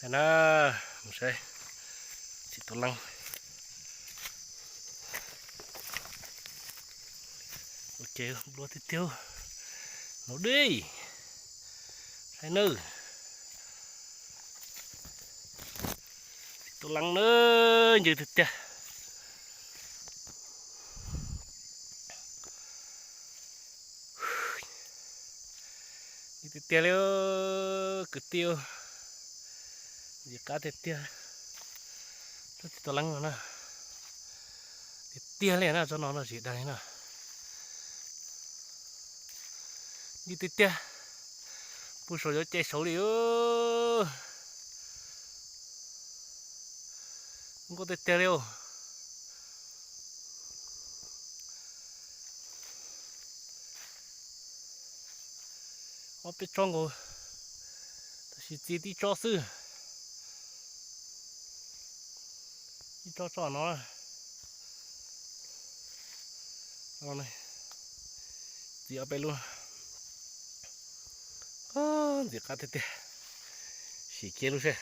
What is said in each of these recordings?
Na, saib, txiv tuab leeb. Ua ke, nplua tiag tiag. No dej, saib nawb. Txiv tuab leeb na, ncw tiag tiag. Ncw tiag tiag li kwv tij, ntxim qab tiag tiag. Tsob txiv tuab leeb no na, tiag tiag li na, tsob no no tsis dag li na. Ncw tiag tiag, pw saum yuav ce saud li. Nkauj tiag tiag li. Ob peb tsob nkaus, tab sis txiv tib tsob xwb. Ib tsob tsob no, txiv ob peb lub. Ntxim qab tiag tiag. Sim kiag lub seb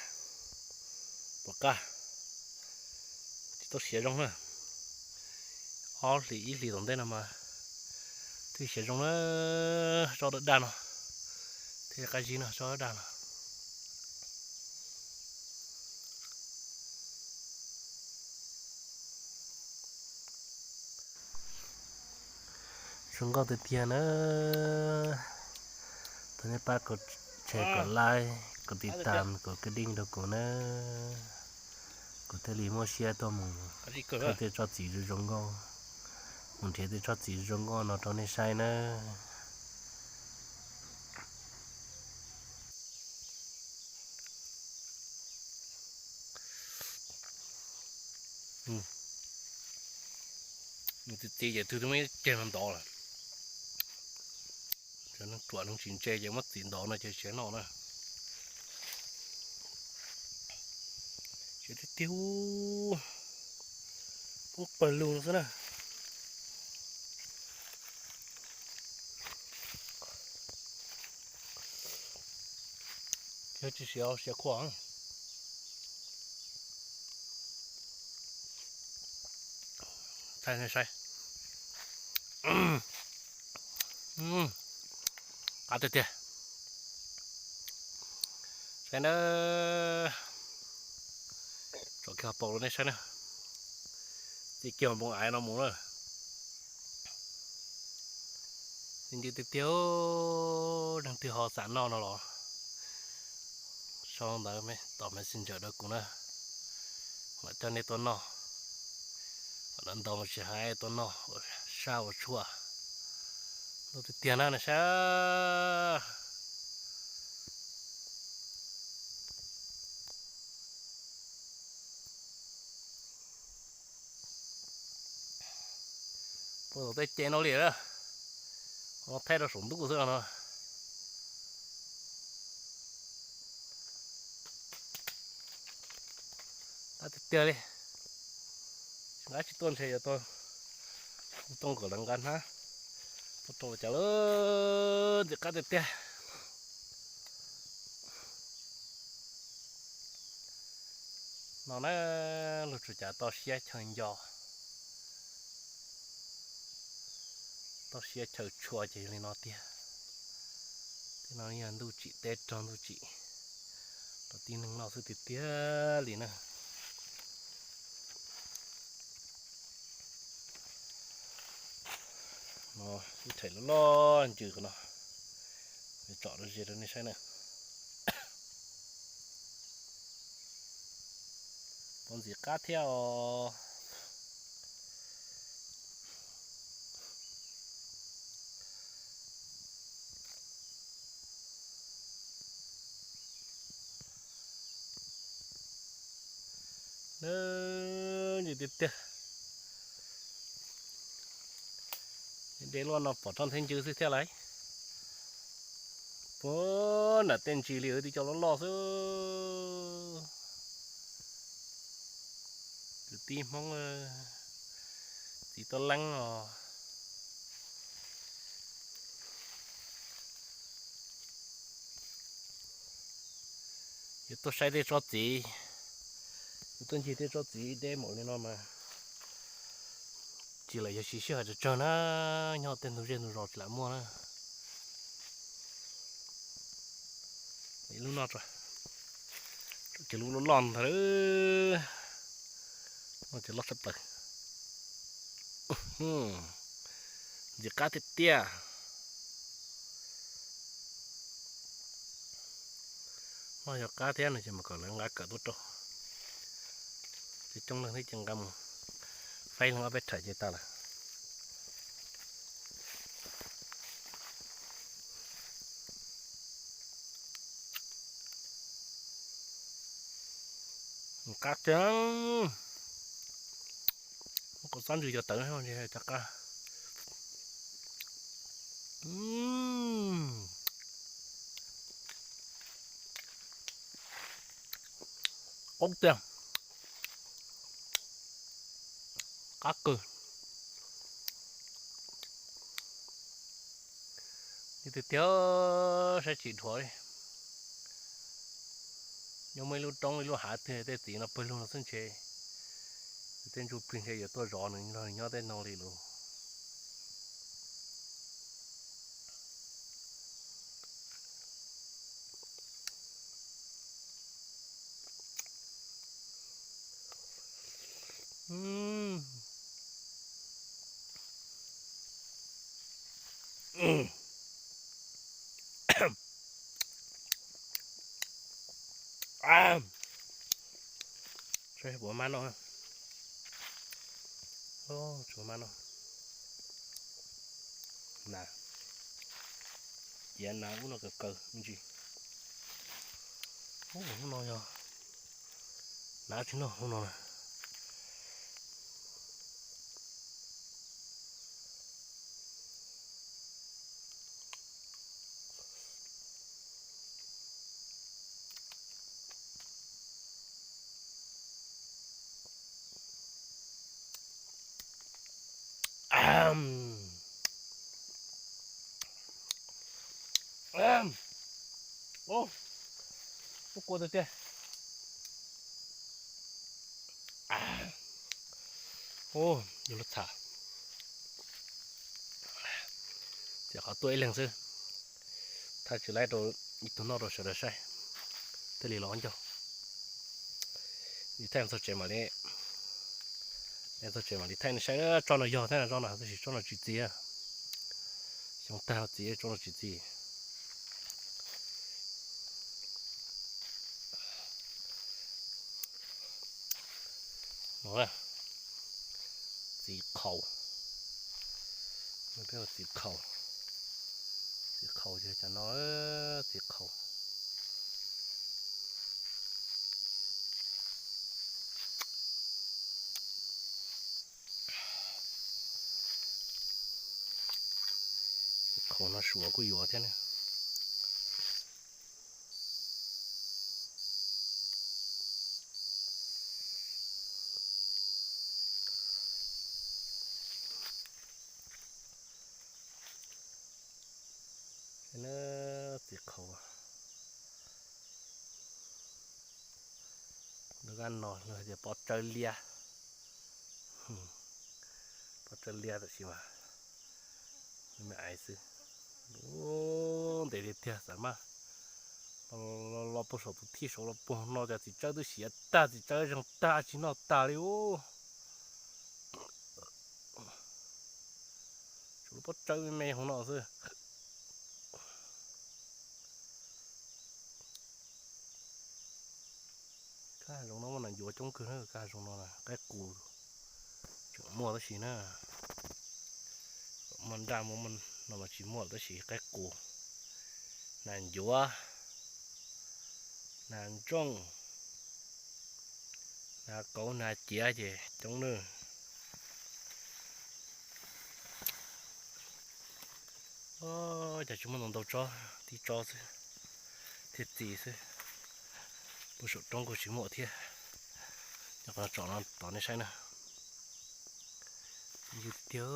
puas qab. Tsis tau siav zoo na. Ob hlis ib hlis tom ntej no mas thiaj siav zoo na. Tsob daj daj no thiaj qab zib no, tsob daj daj no. Zoo nkauj tiag tiag na. Thov nej pab kom share, kom like, kom tiv tam, kom ka dij rau kuv na. Kuv thiaj li muaj siab tuaj mus thawj tej tsob txiv zoo zoo nkauj, mus nrhiav tej tsob txiv zoo nkauj no rau nej saib na. Nws txiv txiv ces twb muab ceg no ntov lawm. Neeg ruam neeg tsis ntse ces muab txiv ntov no ces siav noj na. Siav tiag tiag, poob pawg lug no xwb na. Yog tsis siav, siav khuam. Thaij nej saib. Qab tiag tiag. Saib na, tsom kiag hauv paus rau nej saib na. Txij kiag hauv npoo aiv no mus na. Ntxim tiag tiag, leej twg ho xav noj no los sau ntawv tom Messenger rau kuv na, mam coj nej tuaj noj. Ntau ntau tsis hais tuaj noj ua sab ua tshuaj. Ntau tiag tiag na, nej saib. Puag tom tej ce no li, ho thaij rau saum ntuj xwb no. Qab tiag tiag li. Nqa tsis tuaj ntshe yuav tau hu tooj kom lawv nqa hnab tuaj rau cas lawm. Ntxim qab tiag tiag. No na, luag tsuas cas toj siab chaw nco, toj siab chaw tshua ces li no tiag. Tej no yog ntuj tsim teb rog, ntuj tsim rau tib neeg noj xwb tiag tiag li na. No ib thaim loj loj ncw qhov no, tsom rau ze rau nej saib na. Pom ntxim qab thiab os. Ncw tiag tiag. De luaj no pom roj ntheb ncw xwb thiab lauj. Puag nram tej ntsis li, wb twb cov loj loj xwb. Kwv tij Hmoob, txiv tuab leeb os. Yuav tuaj saib tej tsob txiv, yuav tuaj ncig tej tsob txiv deb npaum li no mas tsis lam yog siv sij hawm tsawg tsawg na, nyob tej ntug zej ntug zos tsis lam muaj na. Lub no, ces lub loj loj ntag, no ces loj tshaj plaws. Ntxim qab tiag tiag. No yog qab thiab no ces mus kom lawv nqa kawm tuaj rau. Ces coob leej thiab ces nqa mus faib leej ob peb rhais ces tag lawm. Qab tiag. Muab qos xob ntsws cov tawv cov qab. Qoob tiag. Qab kawg. Li tiag tiag, saib tsis dhuav li. Nyob muaj ib lub roob ib lub hav twg tej txiv no pawg lug no xwb ntshe tej ntsuj plig ntshe yuav tuaj zov nws nrog nws nyob tej no li lauj. Saib puas mab noj. Tsuas mab noj. Na, ciav na ub no kaw kaw me ntsis. Ub no yog na tsis noj ub no na. Ub, kua tiag tiag. Ub, yog lub txha. Txiav qhov tuaj ib leeg xwb, thaj tswv laib rau ib tug noj rau sawv daws saib, thiaj li los ncauj. Thaij txog tsev mam li, txog tsev mam li thaij nej saib. Tsob no yog thiab, tsob no tab sis tsob no tsis txi. Xyoo tag txi, tsob no tsis txi. No, txiv qhaus, peb hu txiv qhaus, txiv qhaus ces cov no, txiv qhaus. Txiv qhaus no suav kuj yuav thiab ne. Txiv qhaus, lub gab no lawv hais tias pob tsawb liab, pob tsawb liab tab sis mas me ais xwb. Ub, ntev tiag tiag, xav mas los puag saum tus thij saud los puag no cas txiv tsawb twb siav tag, txiv tsawb zeeg tag tsis noj tag li ub. Tshuav lub pob tsawb me me hauv no xwb. Kab hav zoov no muaj nas ncuav coob kawg na, kab hav zoov no na, qaib qus tseem muaj tab sis na, muaj nraj muaj no mas tsis muaj lawm tab sis qaib qus, nas ncuav, nas ntsooj, nas kauv nas ciav ces coob nawb. Cas tsis muaj ntau ntau tsob, tib tsob xwb thiaj txi xwb. Puag saum roob kuj tsis muaj thiab. Cov qos tsom no tos nej saib na. Yus tiag,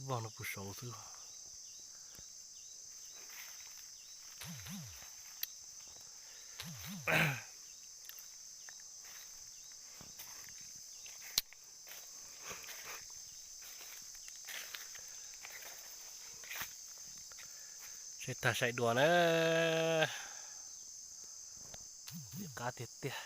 vog no puag saud xwb. Saib tag saib dua na, qab tiag tiag.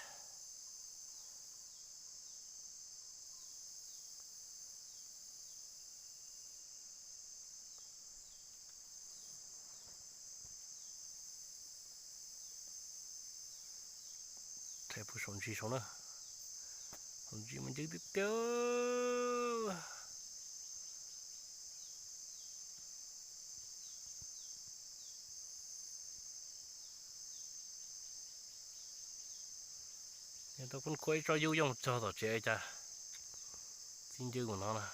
Thaij pub saum ntsis saum na, saum ntsis mas nceeb tiag tiag. Yog tau poob khuab ib tsob yub yooj txog tom tsev cas txi ncw mus no na.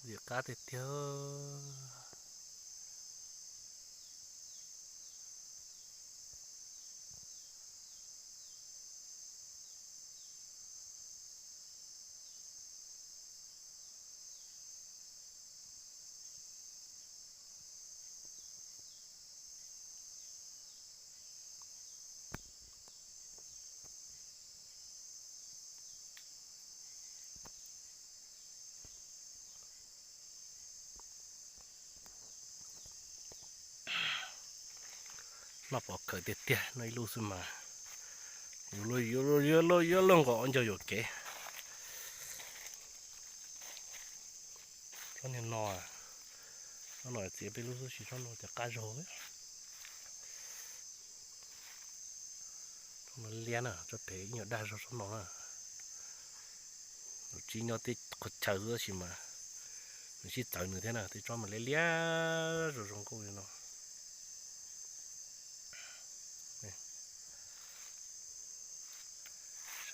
Ntxim qab tiag tiag. Noj pom khawv tiag tiag, noj ib lub xwb mas yuav luag nqos ob ncauj yuam kev. Tsob niag no, tsob no txiav peb lub xwb, tsis tsob no ces qab zog. Tsob no liab na, tsob pem ib nyuag dag zog tsob no na. Nws tsis nyob tej qhov chaw xwb tab sis mas nws sib txawv nws thiab na, tej tsob mas liab liab zoo zoo nkauj li no.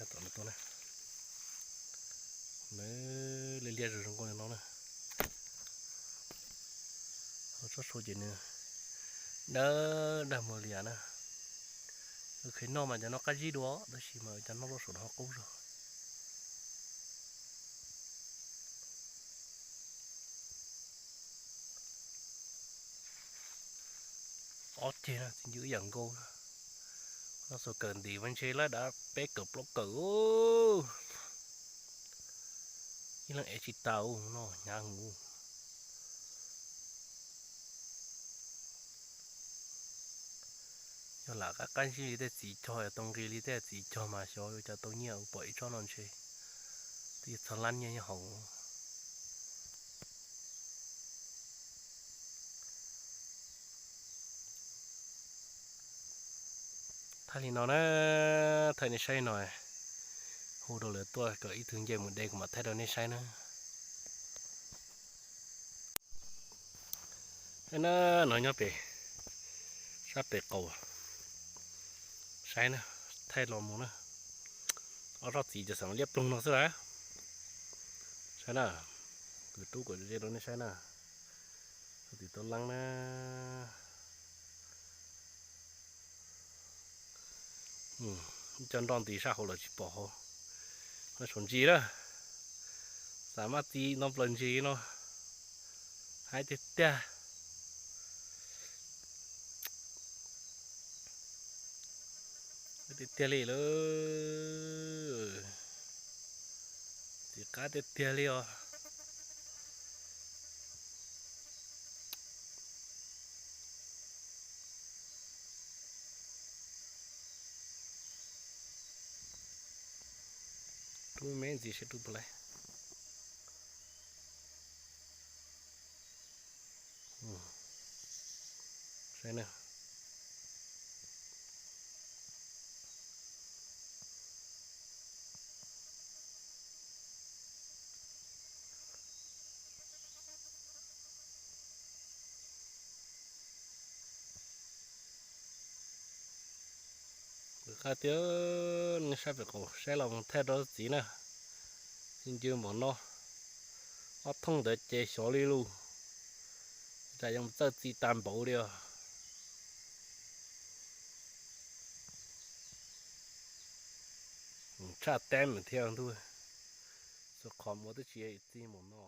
Sab tom no tuaj na, liab liab zoo zoo nkauj li no na. Ho tsob sau ces nws dawb dag mus li na. Kheev noj mas cov no qab zib dua tab sis mas cov noj loj saum no ho qub zog. Ob ceg no txiv ncw ib yam nkaus. Noj xuas kawm ntim mas ntshe lawv dav peb kawm plaub kawm. Ib leeg ev tsis tau no hnyav mus. Yog lam qab qab zib li tej txiv cog, yog tau nqi li tej txiv cog mas xyov yuav cov tau nyiaj ua pom ib tsob no ntshe twb txog lab nyiaj nyob hauv. Thaij li no na, thaij nej saib no, hu rau lawv tuaj kom ib tug nce mus de kuv mam thaij rau nej saib na. Na, no nyob pem, sab pem qaum, saib na, thaij los mus na, ob tsob txiv ces xeem liab ploog no xwb lawm. Saib na, kuv rub kom ze rau nej saib na, txog tim tau leeb na. Cov nroj nti sab hauv lawm tsis pom hauv. Saum ntsis na, xav maj txi no plaws ntsis no, haib tiag tiag. Tiag tiag li lawm, txiv qab tiag tiag li os. Rub me ntxiv seb rub puas laib. Saib na. Qab tiag, nej saib pem qaum saib los mus thaij rau txiv na. Txi ncw npaum no, Ob thooj ntawd ces xyov li lus, cas yuav txawj txi tag npaum li os. Tshaj teb mas thiab ntuj, xuas qhov muag twb tsis txi mus no.